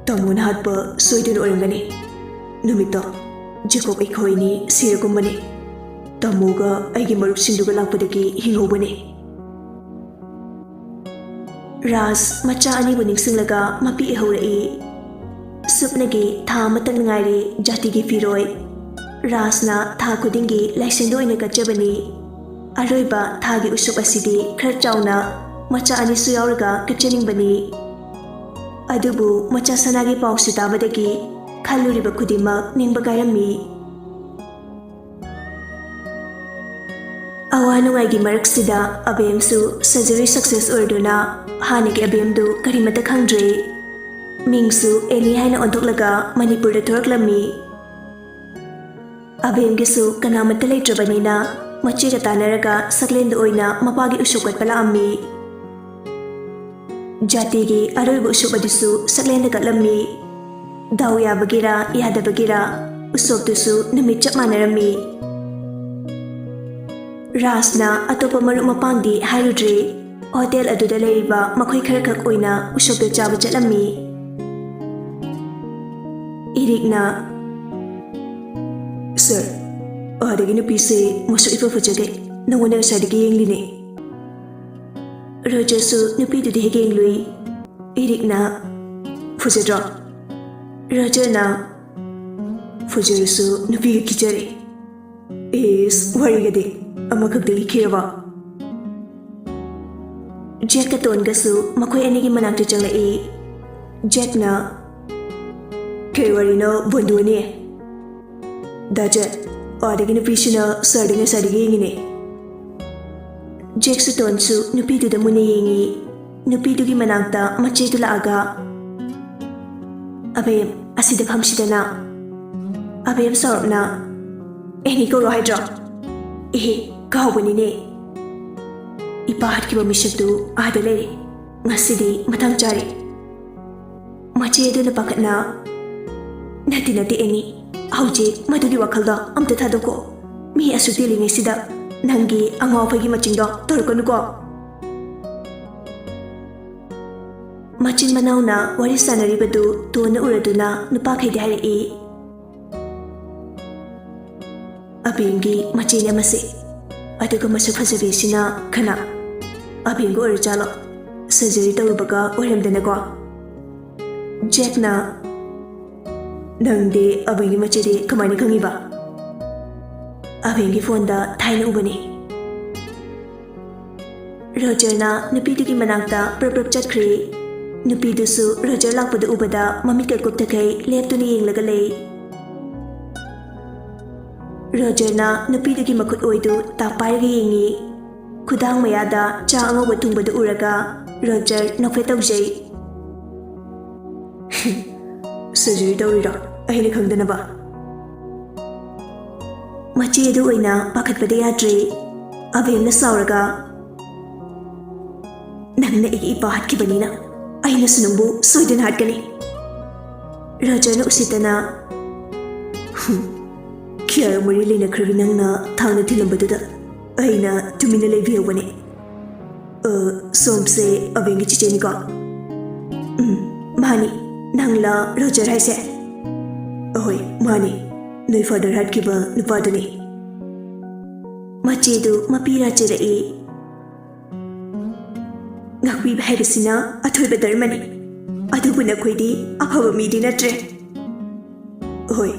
"ꯇꯥꯃꯣꯅ ꯍꯥꯠꯄ ꯁꯣꯏꯗꯅ ꯑꯣꯏꯔꯝꯒꯅꯤ꯫ ꯅꯨꯃꯤꯠꯇꯣ ꯖꯦꯀꯣꯕ ꯑꯩꯈꯣꯏꯅꯤ ꯁꯤꯔꯒꯨꯝꯕꯅꯤ꯫ ꯇꯥꯃꯣꯒ ꯑꯩꯒꯤ ꯃꯔꯨꯞꯁꯤꯡꯗꯨꯒ ꯂꯥꯛꯄꯗꯒꯤ ꯍꯤꯡꯍꯧꯕꯅꯤ꯫" ꯔꯥꯖ ꯃꯆꯥ ꯑꯅꯤꯕꯨ ꯅꯤꯡꯁꯤꯡꯂꯒ ꯃꯄꯤ ꯏꯍꯧꯔꯛꯏ꯫ ꯁꯨꯞꯅꯒꯤ ꯊꯥ ꯑꯃꯇꯪ ꯉꯥꯏꯔꯦ ꯖꯥꯇꯤꯒꯤ ꯐꯤꯔꯣꯏ꯫ ꯔꯥꯖꯅ ꯊꯥ ꯈꯨꯗꯤꯡꯒꯤ ꯂꯥꯏꯁꯪꯗ ꯑꯣꯏꯅ ꯀꯠꯆꯕꯅꯤ꯫ ꯑꯔꯣꯏꯕ ꯊꯥꯒꯤ ꯎꯁꯣꯞ ꯑꯁꯤꯗꯤ ꯈꯔ ꯆꯥꯎꯅ ꯃꯆꯥ ꯑꯅꯤꯁꯨ ꯌꯥꯎꯔꯒ ꯀꯠꯆꯅꯤꯡꯕꯅꯤ꯫ ꯑꯗꯨꯕꯨ ꯃꯆꯥ ꯁꯅꯥꯒꯤ ꯄꯥꯎꯁꯤ ꯇꯥꯕꯗꯒꯤ ꯈꯜꯂꯨꯔꯤꯕ ꯈꯨꯗꯤꯡꯃꯛ ꯅꯤꯡꯕ ꯀꯥꯏꯔꯝꯃꯤ꯫ ꯑꯋꯥ ꯅꯨꯡꯉꯥꯏꯒꯤ ꯃꯔꯛꯁꯤꯗ ꯑꯕꯦꯝꯁꯨ surgery success ꯑꯣꯏꯔꯗꯨꯅ ꯍꯥꯟꯅꯒꯤ ꯑꯕꯦꯝꯗꯨ ꯀꯔꯤꯃꯠꯇ ꯈꯪꯗ꯭ꯔꯦ꯫ ꯃꯤꯡꯁꯨ ꯑꯦꯅꯤ ꯍꯥꯏꯅ ꯑꯣꯟꯊꯣꯛꯂꯒ ꯃꯅꯤꯄꯨꯔꯗ ꯊꯣꯔꯛꯂꯝꯃꯤ꯫ ꯑꯕꯦꯝꯒꯤꯁꯨ ꯀꯅꯥꯃꯠꯇ ꯂꯩꯇ꯭ꯔꯕꯅꯤꯅ ꯃꯆꯦꯒ ꯇꯥꯟꯅꯔꯒ ꯁꯛꯂꯦꯟꯗ ꯑꯣꯏꯅ ꯃꯄꯥꯒꯤ ꯎꯁꯣꯞ ꯀꯠꯄ ꯂꯥꯛꯑꯝꯃꯤ꯫ ꯖꯥꯇꯤꯒꯤ ꯑꯔꯣꯏꯕ ꯎꯁꯣꯞ ꯑꯗꯨꯁꯨ ꯁꯛꯂꯦꯟꯗ ꯀꯠꯂꯝꯃꯤ꯫ ꯗꯥꯎ ꯌꯥꯕꯒꯤꯔ ꯌꯥꯗꯕꯒꯤꯔ ꯎꯁꯣꯞꯇꯨꯁꯨ ꯅꯨꯃꯤꯠ ꯆꯞ ꯃꯥꯟꯅꯔꯝꯃꯤ꯫ ꯔꯥꯖꯅ ꯑꯇꯣꯞꯄ ꯃꯔꯨꯞ ꯃꯄꯥꯡꯗꯤ ꯍꯥꯏꯔꯨꯗ꯭ꯔꯦ꯫ ꯍꯣꯇꯦꯜ ꯑꯗꯨꯗ ꯂꯩꯔꯤꯕ ꯃꯈꯣꯏ ꯈꯔꯈꯛ ꯑꯣꯏꯅ ꯎꯁꯣꯞꯇ ꯆꯥꯕ ꯆꯠꯂꯝꯃꯤ꯫ ꯏꯔꯤꯛꯅ, ꯁꯥꯔ, ꯑꯥꯗꯒꯤ ꯅꯨꯄꯤꯁꯦ ꯃꯁꯛ ꯏꯐ ꯐꯖꯗꯦ꯫ ꯅꯉꯣꯟꯗ ꯉꯁꯥꯏꯗꯒꯤ ꯌꯦꯡꯂꯤꯅꯦ꯫ ꯔꯣꯖꯔꯁꯨ ꯅꯨꯄꯤꯗꯨꯗ ꯍꯦꯛ ꯌꯦꯡꯂꯨꯏ꯫ ꯏꯔꯤꯛꯅ, "ꯐꯖꯗ꯭ꯔꯣ?" ꯔꯣꯖꯔꯅ, "ꯐꯖꯔꯁꯨ ꯅꯨꯄꯤꯒ ꯈꯤꯠꯆꯔꯦ꯫" ꯏꯁ, ꯋꯥꯔꯤꯒꯗꯤ꯫ ꯑꯃꯈꯛꯇꯒꯤ ꯈꯤꯔꯕ? ꯖꯦꯛꯀ ꯇꯣꯟꯒꯁꯨ ꯃꯈꯣꯏ ꯑꯅꯤꯒꯤ ꯃꯅꯥꯛꯇ ꯆꯪꯂꯛꯏ꯫ ꯖꯦꯛꯅ, "ꯀꯩ ꯋꯥꯔꯤꯅꯣ ꯕꯣꯟꯗꯨ ꯑꯅꯤ?" "ꯗꯥ ꯖꯦꯛ, ꯑꯥꯗꯒꯤ ꯅꯨꯄꯤꯁꯤꯅ ꯁꯥꯔꯗ ꯉꯁꯥꯏꯗꯒꯤ ꯌꯦꯡꯉꯤꯅꯦ꯫" ꯖꯦꯛꯁꯨ ꯇꯣꯟꯁꯨ ꯅꯨꯄꯤꯗꯨꯗ ꯃꯨꯟꯅ ꯌꯦꯡꯉꯤ꯫ ꯅꯨꯄꯤꯗꯨꯒꯤ ꯃꯅꯥꯛꯇ ꯃꯆꯦꯗꯨ ꯂꯥꯛꯑꯒ, "ꯑꯕꯦꯝ, ꯑꯁꯤꯗ ꯐꯝꯁꯤꯗꯅ꯫" ꯑꯕꯦꯝ ꯁꯥꯎꯔꯞꯅ, "ꯑꯦꯅꯤ ꯀꯧꯔꯣ ꯍꯥꯏꯗ꯭ꯔꯣ? ꯑꯦꯍꯦ, ꯀꯥꯎꯕꯅꯤꯅꯦ꯫ ꯏꯄꯥ ꯍꯥꯠꯈꯤꯕ ꯃꯤꯁꯛꯇꯨ ꯑꯥꯗ ꯂꯩꯔꯦ꯫ ꯉꯁꯤꯗꯤ ꯃꯇꯥꯡ ꯆꯥꯔꯦ꯫" ꯃꯆꯦ ꯑꯗꯨꯅ ꯄꯥꯈꯠꯅ, "ꯅꯠꯇꯦ, ꯅꯠꯇꯦ, ꯑꯦꯅꯤ꯫ ꯍꯧꯖꯤꯛ ꯃꯗꯨꯒꯤ ꯋꯥꯈꯜꯗꯣ ꯑꯝꯇ ꯊꯥꯗꯣꯛꯀꯣ꯫ ꯃꯤ ꯑꯁꯨꯛ ꯇꯤꯜꯂꯤꯉꯩꯁꯤꯗ ꯅꯪꯒꯤ ꯑꯉꯥꯎꯕꯒꯤ ꯃꯆꯤꯡꯗꯣ ꯇꯧꯔꯛꯀꯅꯨꯀꯣ꯫" ꯃꯆꯤꯟ ꯃꯅꯥꯎꯅ ꯋꯥꯔꯤ ꯁꯥꯟꯅꯔꯤꯕꯗꯨ ꯇꯣꯟꯅ ꯎꯔꯗꯨꯅ ꯅꯨꯄꯥꯈꯩꯗ ꯍꯥꯏꯔꯛꯏ, "ꯑꯕꯦꯝꯒꯤ ꯃꯆꯦꯅꯦ ꯑꯃꯁꯦ꯫ ꯑꯗꯨꯒ ꯃꯁꯛ ꯐꯖꯕꯤꯁꯤꯅ ꯀꯅꯥ? ꯑꯕꯦꯝꯒ ꯑꯣꯏꯔꯖꯥꯠꯂꯣ? ꯁꯔꯖꯔꯤ ꯇꯧꯔꯨꯕꯒ ꯑꯣꯏꯔꯝꯗꯅꯀꯣ?" ꯖꯦꯛꯅ, "ꯅꯪꯗꯤ ꯑꯕꯦꯝꯒꯤ ꯃꯆꯦꯗꯤ ꯀꯃꯥꯏꯅ ꯈꯪꯉꯤꯕ?" "ꯑꯕꯦꯝꯒꯤ ꯐꯣꯟꯗ ꯊꯥꯏꯅ ꯎꯕꯅꯤ꯫" ꯔꯣꯖꯔꯅ ꯅꯨꯄꯤꯗꯨꯒꯤ ꯃꯅꯥꯛꯇ ꯄ꯭ꯔꯞ ꯄ꯭ꯔꯞ ꯆꯠꯈ꯭ꯔꯦ꯫ ꯅꯨꯄꯤꯗꯨꯁꯨ ꯔꯣꯖꯔ ꯂꯥꯛꯄꯗꯨ ꯎꯕꯗ ꯃꯃꯤꯠꯀ ꯀꯨꯞꯊꯈꯩ ꯂꯦꯞꯇꯨꯅ ꯌꯦꯡꯂꯒ ꯂꯩ꯫ ꯔꯣꯖꯔꯅ ꯅꯨꯄꯤꯗꯨꯒꯤ ꯃꯈꯨꯠ ꯑꯣꯏꯗꯨ ꯇꯥꯛ ꯄꯥꯏꯔꯒ ꯌꯦꯡꯉꯤ꯫ ꯈꯨꯗꯥꯡ ꯃꯌꯥꯗ ꯆꯥ ꯑꯉꯧꯕ ꯊꯨꯡꯕꯗꯨ ꯎꯔꯒ ꯔꯣꯖꯔ ꯅꯣꯛꯐꯦꯠ ꯇꯧꯖꯩ꯫ "ꯁꯔꯖꯔꯤ ꯇꯧꯔꯤꯔꯣ? ꯑꯩꯅ ꯈꯪꯗꯅꯕ?" ꯃꯆꯦ ꯑꯗꯨ ꯑꯣꯏꯅ ꯄꯥꯈꯠꯄꯗ ꯌꯥꯗ꯭ꯔꯦ꯫ ꯑꯕꯦꯝꯅ ꯁꯥꯎꯔꯒ, "ꯅꯪꯅ ꯑꯩꯒꯤ ꯏꯄꯥ ꯍꯥꯠꯈꯤꯕꯅꯤꯅ ꯑꯩꯅꯁꯨ ꯅꯪꯕꯨ ꯁꯣꯏꯗꯅ ꯍꯥꯠꯀꯅꯤ꯫" ꯔꯣꯖꯔꯅ ꯎꯁꯤꯠꯇꯅ, "ꯍꯨꯝ, ꯈꯤꯌꯥꯔ ꯃꯔꯤ ꯂꯩꯅꯈ꯭ꯔꯕꯤ ꯅꯪꯅ ꯊꯥꯡꯅ ꯊꯤꯜꯂꯝꯕꯗꯨꯗ ꯑꯩꯅ ꯇꯨꯃꯤꯟꯅ ꯂꯩꯕꯤꯍꯧꯕꯅꯦ꯫ ꯑ, ꯁꯣꯝꯁꯦ ꯑꯕꯦꯝꯒꯤ ꯆꯤꯆꯦꯅꯤꯀꯣ?" "ꯎꯝ, ꯃꯥꯅꯤ꯫ ꯅꯪꯂ ꯔꯣꯖꯔ ꯍꯥꯏꯁꯦ?" "ꯑꯍꯣꯏ, ꯃꯥꯅꯤ꯫ ꯅꯣꯏ ꯐꯥꯗꯔ ꯍꯥꯠꯈꯤꯕ ꯅꯨꯄꯥꯗꯨꯅꯤ꯫ ꯃꯆꯦꯗꯨ ꯃꯄꯤꯔꯥ ꯆꯦꯜꯂꯛꯏ꯫ ꯉꯥꯛꯄꯤꯕ ꯍꯥꯏꯕꯁꯤꯅ ꯑꯊꯣꯏꯕ ꯙꯔꯃꯅꯤ꯫ ꯑꯗꯨꯕꯨ ꯅꯈꯣꯏꯗꯤ ꯑꯐꯕ ꯃꯤꯗꯤ ꯅꯠꯇ꯭ꯔꯦ꯫ ꯍꯣꯏ,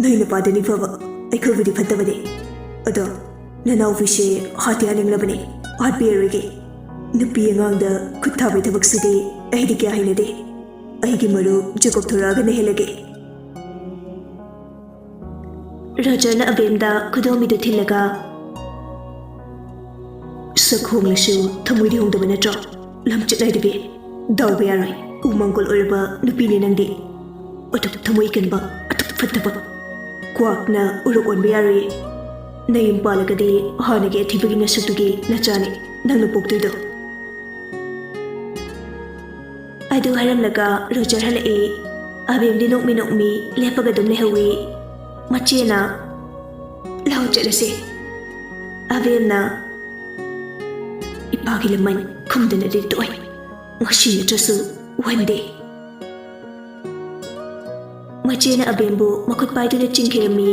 ꯅꯣꯏ ꯅꯨꯄꯥꯗꯨꯅꯤ ꯐꯕ, ꯑꯩꯈꯣꯏꯕꯨꯗꯤ ꯐꯠꯇꯕꯅꯤ꯫ ꯑꯗꯣ ꯅꯅꯥꯎꯄꯤꯁꯦ ꯍꯥꯠꯇꯤ ꯍꯥꯠꯅꯤꯡꯂꯕꯅꯤ, ꯍꯥꯠꯄꯤꯔꯔꯣꯏꯒꯦ꯫ ꯅꯨꯄꯤ ꯑꯉꯥꯡꯗ ꯈꯨꯠ ꯊꯥꯕꯩ ꯊꯕꯛꯁꯤꯗꯤ ꯑꯩꯗꯤ ꯀꯌꯥ ꯍꯩꯅꯗꯦ꯫ ꯑꯩꯒꯤ ꯃꯔꯨꯞ ꯖꯦꯀꯣꯕ ꯊꯣꯔꯛꯑꯒ ꯅꯩꯍꯜꯂꯒꯦ꯫ ꯔꯣꯖꯔꯅ ꯑꯕꯦꯝꯗ ꯈꯨꯗꯣꯝꯕꯤꯗꯨ ꯊꯤꯜꯂꯒ, "ꯁꯛ ꯍꯣꯡꯂꯁꯨ ꯊꯃꯣꯏꯗꯤ ꯍꯣꯡꯗꯕ ꯅꯠꯇ꯭ꯔꯣ? ꯂꯝꯆꯠ ꯅꯥꯏꯗꯕꯤ, ꯗꯥꯎꯕ ꯌꯥꯔꯣꯏ꯫ ꯎꯃꯪꯒꯣꯜ ꯑꯣꯏꯔꯕ ꯅꯨꯄꯤꯅꯦ ꯅꯪꯗꯤ꯫ ꯑꯗꯨꯛ ꯊꯃꯣꯏ ꯀꯟꯕ, ꯑꯗꯨꯛ ꯐꯠꯇꯕ꯫ ꯀ꯭ꯋꯥꯛꯅ ꯎꯔꯨꯛ ꯑꯣꯟꯕ ꯌꯥꯔꯣꯏꯌꯦ꯫ ꯅꯌꯨꯝ ꯄꯥꯜꯂꯒꯗꯤ ꯍꯥꯟꯅꯒꯤ ꯑꯊꯤꯕꯒꯤ ꯅꯁꯛꯇꯨꯒꯤ ꯅꯆꯥꯅꯤ ꯅꯪꯅ ꯄꯣꯛꯇꯣꯏꯗꯣ꯫" ꯑꯗꯨ ꯍꯥꯏꯔꯝꯂꯒ ꯔꯣꯖꯔ ꯍꯜꯂꯛꯏ꯫ ꯑꯕꯦꯝꯗꯤ ꯅꯣꯛꯃꯤ ꯅꯣꯛꯃꯤ ꯂꯦꯞꯄꯒ ꯑꯗꯨꯝ ꯂꯩꯍꯧꯏ꯫ ꯃꯆꯦꯅ, "ꯂꯥꯎ ꯆꯠꯂꯁꯦ꯫" ꯑꯕꯦꯝꯅ, "ꯏꯄꯥꯒꯤ ꯂꯃꯟ ꯈꯨꯝꯗꯅꯗꯤ ꯇꯣꯛꯑꯣꯏ꯫ ꯉꯁꯤ ꯅꯠꯇ꯭ꯔꯁꯨ one day꯫" ꯃꯆꯦꯅ ꯑꯕꯦꯝꯕꯨ ꯃꯈꯨꯠ ꯄꯥꯏꯗꯨꯅ ꯆꯤꯡꯈꯤꯔꯝꯃꯤ꯫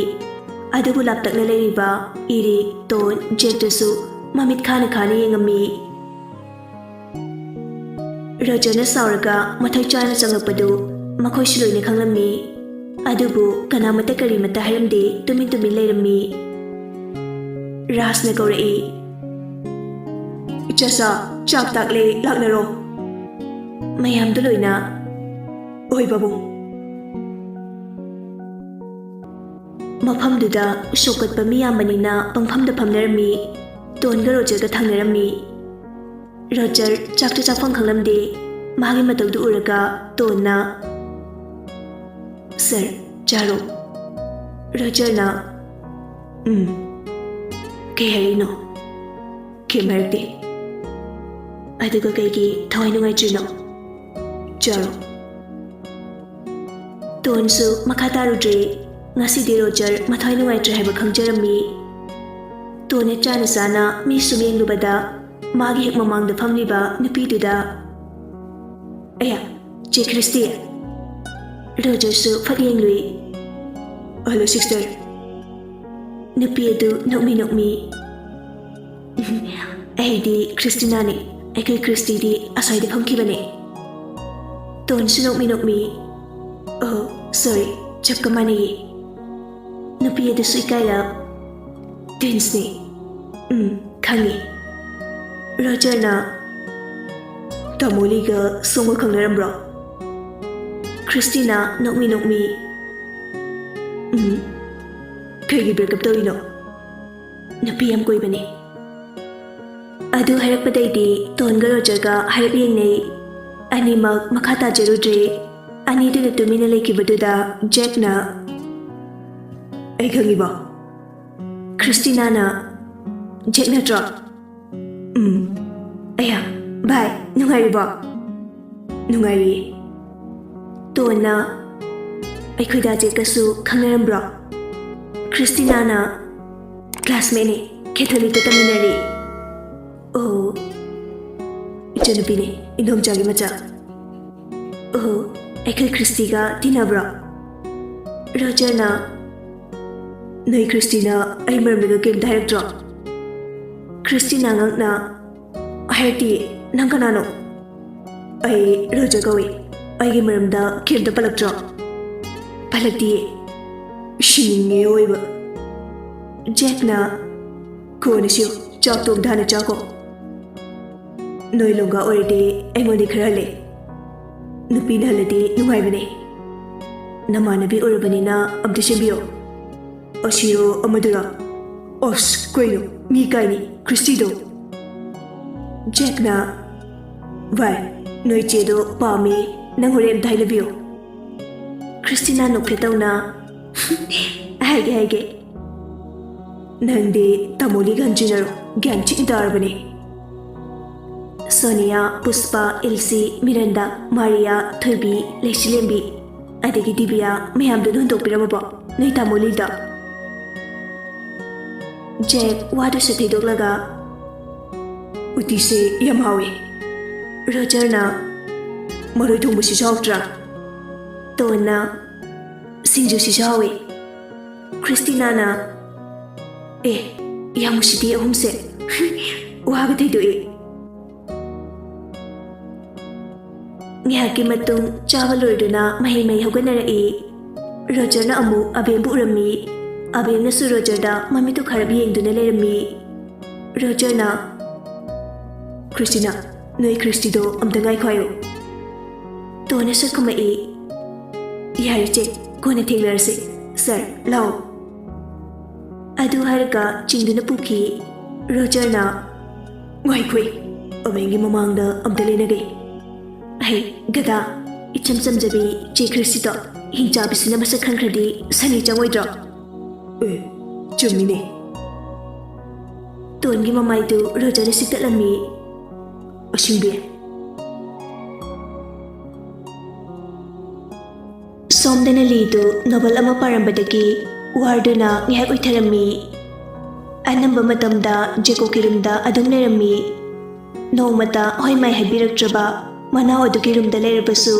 ꯑꯗꯨꯕꯨ ꯂꯥꯞꯇꯛꯅ ꯂꯩꯔꯤꯕ ꯏꯔꯤꯛ, ꯇꯣꯟ, ꯖꯦꯛꯇꯨꯁꯨ ꯃꯃꯤꯠ ꯈꯥꯅ ꯈꯥꯅ ꯌꯦꯡꯉꯝꯃꯤ꯫ ꯔꯣꯖꯔꯅ ꯁꯥꯎꯔꯒ ꯃꯊꯣꯏ ꯆꯥꯅ ꯆꯪꯂꯛꯄꯗꯨ ꯃꯈꯣꯏꯁꯨ ꯂꯣꯏꯅ ꯈꯪꯂꯝꯃꯤ꯫ ꯑꯗꯨꯕꯨ ꯀꯅꯥꯃꯠꯇ ꯀꯔꯤꯃꯠꯇ ꯍꯥꯏꯔꯝꯗꯦ, ꯇꯨꯃꯤꯟ ꯇꯨꯃꯤꯟ ꯂꯩꯔꯝꯃꯤ꯫ ꯔꯥꯖꯅ ꯀꯧꯔꯛꯏ, "ꯏꯆꯥꯁꯥ, ꯆꯥꯛ ꯇꯥꯛꯂꯦ, ꯂꯥꯛꯅꯔꯣ꯫" ꯃꯌꯥꯝꯗꯨ ꯂꯣꯏꯅ, "ꯍꯣꯏ ꯄꯥꯕꯨꯡ꯫" ꯃꯐꯝꯗꯨꯗ ꯎꯁꯣꯞ ꯀꯠꯄ ꯃꯤ ꯌꯥꯝꯕꯅꯤꯅ ꯄꯪꯐꯝꯗ ꯐꯝꯅꯔꯝꯃꯤ꯫ ꯇꯣꯟꯒ ꯔꯣꯖꯔꯒ ꯊꯪꯅꯔꯝꯃꯤ꯫ ꯔꯣꯖꯔ ꯆꯥꯛꯇ ꯆꯥꯐꯝ ꯈꯪꯂꯝꯗꯦ꯫ ꯃꯥꯒꯤ ꯃꯇꯧꯗꯨ ꯎꯔꯒ ꯇꯣꯟꯅ, "ꯁꯥꯔ, ꯆꯥꯔꯣ꯫" ꯔꯣꯖꯔꯅ, "ꯎꯝ, ꯀꯩ ꯍꯥꯏꯔꯤꯅꯣ? ꯀꯩꯝ ꯍꯥꯏꯔꯛꯇꯦ꯫ ꯑꯗꯨꯒ ꯀꯩꯒꯤ ꯊꯋꯥꯏ ꯅꯨꯡꯉꯥꯏꯇ꯭ꯔꯤꯅꯣ? ꯆꯥꯔꯣ꯫" ꯇꯣꯟꯁꯨ ꯃꯈꯥ ꯇꯥꯔꯨꯗ꯭ꯔꯦ꯫ ꯉꯁꯤꯗꯤ ꯔꯣꯖꯔ ꯃꯊ꯭ꯋꯥꯏ ꯅꯨꯡꯉꯥꯏꯇ꯭ꯔꯦ ꯍꯥꯏꯕ ꯈꯪꯖꯔꯝꯃꯤ꯫ ꯇꯣꯟꯅ ꯆꯥꯅ ꯆꯥꯅ ꯃꯤ ꯁꯨꯝ ꯌꯦꯡꯂꯨꯕꯗ ꯃꯥꯒꯤ ꯍꯦꯛ ꯃꯃꯥꯡꯗ ꯐꯝꯂꯤꯕ ꯅꯨꯄꯤꯗꯨꯗ, "ꯑꯌꯥ, ꯆꯦ ꯈ꯭ꯔꯤꯁꯇꯤ!" ꯔꯣꯖꯔꯁꯨ ꯐꯠ ꯌꯦꯡꯂꯨꯏ꯫ Hello sister. ꯅꯨꯄꯤ ꯑꯗꯨ ꯅꯣꯛꯃꯤ ꯅꯣꯛꯃꯤ, "ꯑꯩꯗꯤ ꯈ꯭ꯔꯤꯁꯇꯤꯅꯥꯅꯤ꯫ ꯑꯩꯈꯣꯏ ꯈ꯭ꯔꯤꯁꯇꯤꯗꯤ ꯑꯁ꯭ꯋꯥꯏꯗ ꯐꯝꯈꯤꯕꯅꯦ꯫" ꯇꯣꯟꯁꯨ ꯅꯣꯛꯃꯤ ꯅꯣꯛꯃꯤ, "ꯑꯣ, ꯁꯣꯔꯤ, ꯆꯞꯀ ꯃꯥꯟꯅꯩꯌꯦ꯫" ꯅꯨꯄꯤ ꯑꯗꯨꯁꯨ ꯏꯀꯥꯏꯔ, "ꯇ꯭ꯋꯤꯟꯁꯅꯤ꯫" "ꯎꯝ, ꯈꯪꯉꯤ꯫" ꯔꯣꯖꯔꯅ, "ꯇꯥꯃꯣ ꯂꯤꯒ ꯁꯣꯝꯒ ꯈꯪꯅꯔꯝꯕ꯭ꯔꯣ?" ꯈ꯭ꯔꯤꯁꯇꯤꯅꯥ ꯅꯣꯛꯃꯤ ꯅꯣꯛꯃꯤ, "ꯎꯝ, ꯀꯩꯒꯤ ꯕ꯭ꯔꯦꯛꯑꯞ ꯇꯧꯔꯤꯅꯣ? ꯅꯨꯄꯤ ꯌꯥꯝ ꯀꯣꯏꯕꯅꯦ꯫" ꯑꯗꯨ ꯍꯥꯏꯔꯛꯄꯗꯩꯗꯤ ꯇꯣꯟꯒ ꯔꯣꯖꯔꯒ ꯍꯥꯏꯔꯞ ꯌꯦꯡꯅꯩ꯫ ꯑꯅꯤꯃꯛ ꯃꯈꯥ ꯇꯥꯖꯔꯨꯗ꯭ꯔꯦ꯫ ꯑꯅꯤꯗꯨꯅ ꯇꯨꯃꯤꯟꯅ ꯂꯩꯈꯤꯕꯗꯨꯗ ꯖꯦꯛꯅ, "ꯑꯩ ꯈꯪꯉꯤꯕꯣ?" ꯈ꯭ꯔꯤꯁꯇꯤꯅꯥꯅ, "ꯖꯦꯛ ꯅꯠꯇ꯭ꯔꯣ?" "ꯎꯝ꯫" "ꯑꯌꯥ, ꯚꯥꯏ, ꯅꯨꯡꯉꯥꯏꯔꯤꯕꯣ?" "ꯅꯨꯡꯉꯥꯏꯔꯤꯌꯦ꯫" ꯇꯣꯟꯅ, "ꯑꯩꯈꯣꯏ ꯗꯥ ꯖꯦꯛꯀꯁꯨ ꯈꯪꯅꯔꯝꯕ꯭ꯔꯣ?" ꯈ꯭ꯔꯤꯁꯇꯤꯅꯥꯅ, "ꯀ꯭ꯂꯥꯁꯃꯦꯠꯅꯦ, ꯀꯦꯊꯣꯂꯤꯛꯇ ꯇꯝꯃꯤꯟꯅꯔꯤ꯫" "ꯑꯣ, ꯏꯆꯟꯅꯨꯄꯤꯅꯦ, ꯏꯟꯗꯣꯝꯆꯥꯒꯤ ꯃꯆꯥ꯫" "ꯑꯣ, ꯑꯩꯈꯣꯏ ꯈ꯭ꯔꯤꯁꯇꯤꯒ ꯇꯤꯟꯅꯕ꯭ꯔꯣ?" ꯔꯣꯖꯔꯅ, "ꯅꯣꯏ ꯈ꯭ꯔꯤꯁꯇꯤꯅ ꯑꯩ ꯃꯔꯝꯗꯒ ꯀꯩꯝꯇ ꯍꯥꯏꯔꯛꯇ꯭ꯔꯣ?" ꯈ꯭ꯔꯤꯁꯇꯤꯅ ꯉꯛꯅ, "ꯍꯥꯏꯔꯛꯇꯤꯌꯦ꯫ ꯅꯪ ꯀꯅꯥꯅꯣ?" "ꯑꯩ ꯔꯣꯖꯔ ꯀꯧꯏ꯫ ꯑꯩꯒꯤ ꯃꯔꯝꯗ ꯀꯩꯝꯇ ꯄꯜꯂꯛꯇ꯭ꯔꯣ?" "ꯄꯜꯂꯛꯇꯤꯌꯦ꯫" "ꯁꯤꯅꯤꯡꯉꯦ ꯑꯣꯏꯕ꯫" ꯖꯦꯛꯅ, "ꯀꯣꯟꯅ ꯁꯤꯌꯨ, ꯆꯥꯛꯇꯣ ꯑꯝꯇ ꯍꯥꯟꯅ ꯆꯥꯈꯣ꯫ ꯅꯣꯏ ꯂꯣꯡꯒꯥ ꯑꯣꯏꯔꯗꯤ ꯑꯩꯉꯣꯟꯗꯤ ꯈꯔ ꯍꯜꯂꯦ꯫ ꯅꯨꯄꯤꯅ ꯍꯜꯂꯗꯤ ꯅꯨꯡꯉꯥꯏꯕꯅꯦ꯫ ꯅꯃꯥꯟꯅꯕꯤ ꯑꯣꯏꯔꯕꯅꯤꯅ ꯑꯝꯇ ꯁꯦꯝꯕꯤꯌꯣ꯫" "ꯑꯁꯤꯔꯣ ꯑꯃꯗꯨꯔꯣ? ꯑꯁ, ꯀꯩꯅꯣ, ꯃꯤ ꯀꯥꯏꯅꯤ, ꯈ꯭ꯔꯤꯁꯇꯤꯗꯣ꯫" ꯖꯦꯛꯅ, "ꯚꯥꯏ, ꯅꯣꯏ ꯆꯦꯗꯣ ꯄꯥꯝꯃꯤ, ꯅꯪ ꯍꯣꯔꯦꯟ ꯑꯝꯇ ꯍꯥꯏꯅꯕꯤꯌꯨ꯫" ꯈ꯭ꯔꯤꯁꯇꯤꯅ ꯅꯣꯛꯐꯦꯠ ꯇꯧꯅ, "ꯍꯥꯏꯒꯦ, ꯍꯥꯏꯒꯦ꯫ ꯅꯪꯗꯤ ꯇꯥꯃꯣ ꯂꯤꯒ ꯍꯟꯖꯤꯟꯅꯔꯣ, ꯒ꯭ꯌꯥꯟ ꯊꯤꯅ ꯇꯥꯔꯕꯅꯦ꯫" ꯁꯣꯅꯤꯌꯥ, ꯄꯨꯁꯄꯥ, ꯏꯜꯁꯤ, ꯃꯤꯔꯟꯗꯥ, ꯃꯥꯔꯤꯌꯥ, ꯊꯣꯏꯕꯤ, ꯂꯩꯁꯤꯂꯦꯝꯕꯤ, ꯑꯗꯒꯤ ꯗꯤꯕꯤꯌꯥ ꯃꯌꯥꯝꯗꯨꯅ ꯍꯨꯟꯗꯣꯛꯄꯤꯔꯝꯃꯕꯣ ꯅꯣꯏ ꯇꯥꯃꯣ ꯂꯤꯗ? ꯖꯦꯛ ꯋꯥꯗꯨꯁꯨ ꯊꯩꯗꯣꯛꯂꯒ, "ꯎꯇꯤꯁꯦ ꯌꯥꯝ ꯍꯥꯎꯋꯦ꯫" ꯔꯣꯖꯔꯅ, "ꯃꯔꯣꯏ ꯊꯣꯡꯕꯁꯤꯁꯨ ꯍꯥꯎꯇ꯭ꯔꯥ?" ꯇꯣꯟꯅ, "ꯁꯤꯡꯖꯨꯁꯤꯁꯨ ꯍꯥꯎꯋꯦ꯫" ꯈ꯭ꯔꯤꯁꯇꯤꯅꯥꯅ, "ꯑꯦ, ꯌꯥꯝ ꯎꯁꯤꯠꯇꯦ ꯑꯍꯨꯝꯁꯦ꯫ ꯋꯥꯒ ꯊꯩꯗꯣꯛꯏ꯫" ꯉꯥꯏꯍꯥꯛꯀꯤ ꯃꯇꯨꯡ ꯆꯥꯕ ꯂꯣꯏꯗꯨꯅ ꯃꯍꯩ ꯃꯍꯩ ꯍꯧꯒꯠꯅꯔꯛꯏ꯫ ꯔꯣꯖꯔꯅ ꯑꯃꯨꯛ ꯑꯕꯦꯝꯕꯨ ꯎꯔꯝꯃꯤ꯫ ꯑꯕꯦꯝꯅꯁꯨ ꯔꯣꯖꯔꯗ ꯃꯃꯤꯠꯇꯨ ꯈꯥꯔꯞ ꯌꯦꯡꯗꯨꯅ ꯂꯩꯔꯝꯃꯤ꯫ ꯔꯣꯖꯔꯅ, "ꯈ꯭ꯔꯤꯁꯇꯤꯅꯥ, ꯅꯣꯏ ꯈ꯭ꯔꯤꯁꯇꯤꯗꯣ ꯑꯝꯇ ꯉꯥꯏꯈꯣ ꯍꯥꯏꯌꯨ꯫" ꯇꯣꯟꯅ ꯁꯛ ꯈꯨꯝꯃꯛꯏ꯫ "ꯌꯥꯔꯦ ꯆꯦ, ꯀꯣꯟꯅ ꯊꯦꯡꯅꯔꯁꯤ꯫ ꯁꯥꯔ, ꯂꯥꯛꯑꯣ꯫" ꯑꯗꯨ ꯍꯥꯏꯔꯒ ꯆꯤꯡꯗꯨꯅ ꯄꯨꯈꯤ꯫ ꯔꯣꯖꯔꯅ, "ꯉꯥꯏꯈꯣꯏ, ꯑꯕꯦꯟꯒꯤ ꯃꯃꯥꯡꯗ ꯑꯝꯇ ꯂꯦꯟꯅꯒꯦ꯫ ꯍꯩ, ꯒꯗꯥ, ꯏꯆꯝ ꯆꯝꯖꯕꯤ ꯆꯦ ꯈ꯭ꯔꯤꯁꯇꯤꯗꯣ ꯍꯤꯡꯆꯥꯕꯤꯁꯤꯅ ꯃꯁꯛ ꯈꯪꯈ꯭ꯔꯗꯤ ꯁꯅꯤ ꯆꯪꯉꯣꯏꯗ꯭ꯔꯣ?" "ꯑꯦ, ꯆꯨꯝꯃꯤꯅꯦ꯫" ꯇꯣꯟꯒꯤ ꯃꯃꯥꯏꯗꯨ ꯔꯣꯖꯔꯅ ꯁꯤꯛꯇꯠꯂꯝꯃꯤ꯫ "ꯑꯁꯤꯡꯕꯤ꯫" ꯁꯣꯝꯗꯅ ꯂꯤꯗꯨ ꯅꯣꯕꯦꯜ ꯑꯃ ꯄꯥꯔꯝꯕꯗꯒꯤ ꯋꯥꯔꯗꯨꯅ ꯉꯥꯏꯍꯥꯛ ꯎꯏꯊꯔꯝꯃꯤ꯫ ꯑꯅꯝꯕ ꯃꯇꯝꯗ ꯖꯦꯀꯣꯕꯀꯤ ꯔꯨꯝꯗ ꯑꯗꯨꯝ ꯂꯩꯔꯝꯃꯤ꯫ ꯅꯣꯡꯃꯇ ꯍꯣꯏ ꯃꯥꯏ ꯍꯥꯏꯕꯤꯔꯛꯇ꯭ꯔꯕ ꯃꯅꯥꯎ ꯑꯗꯨꯒꯤ ꯔꯨꯝꯗ ꯂꯩꯔꯕꯁꯨ,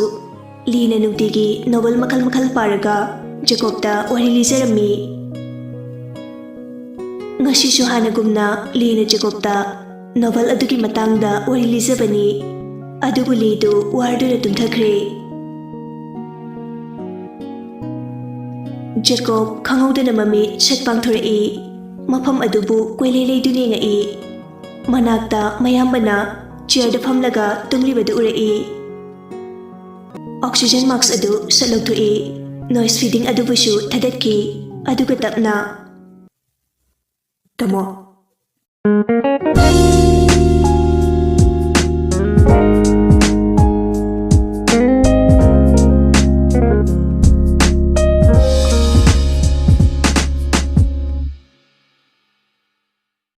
ꯂꯤꯅ ꯅꯨꯡꯇꯤꯒꯤ ꯅꯣꯕꯦꯜ ꯃꯈꯜ ꯃꯈꯜ ꯄꯥꯔꯒ ꯖꯦꯀꯣꯕꯇ ꯋꯥꯔꯤ ꯂꯤꯖꯔꯝꯃꯤ꯫ ꯉꯁꯤꯁꯨ ꯍꯥꯟꯅꯒꯨꯝꯅ ꯂꯤꯅ ꯖꯦꯀꯣꯕꯇ ꯅꯣꯕꯦꯜ ꯑꯗꯨꯒꯤ ꯃꯇꯥꯡꯗ ꯋꯥꯔꯤ ꯂꯤꯖꯕꯅꯤ꯫ ꯑꯗꯨꯕꯨ ꯂꯤꯗꯨ ꯋꯥꯔꯗꯨꯅ ꯇꯨꯝꯊꯈ꯭ꯔꯦ꯫ ꯖꯦꯀꯣꯕ ꯈꯪꯍꯧꯗꯅ ꯃꯃꯤꯠ ꯁꯠ ꯄꯥꯡꯊꯣꯔꯛꯏ꯫ ꯃꯐꯝ ꯑꯗꯨꯕꯨ ꯀꯣꯏꯂꯩ ꯂꯩꯗꯨꯅ ꯌꯦꯡꯉꯛꯏ꯫ ꯃꯅꯥꯛꯇ ꯃꯌꯥꯝꯕꯅ ꯆꯤꯌꯔꯗ ꯐꯝꯂꯒ ꯇꯨꯝꯂꯤꯕꯗꯨ ꯎꯔꯛꯏ꯫ ꯑꯣꯛꯁꯤꯖꯦꯟ ꯃꯥꯛꯁ ꯑꯗꯨ ꯁꯠ ꯂꯧꯊꯣꯛꯏ꯫ ꯅꯣꯏꯁ ꯐꯤꯗꯤꯡ ꯑꯗꯨꯕꯨꯁꯨ ꯊꯥꯗꯠꯈꯤ꯫ ꯑꯗꯨꯒ ꯇꯞꯅ, "ꯇꯥꯃꯣ,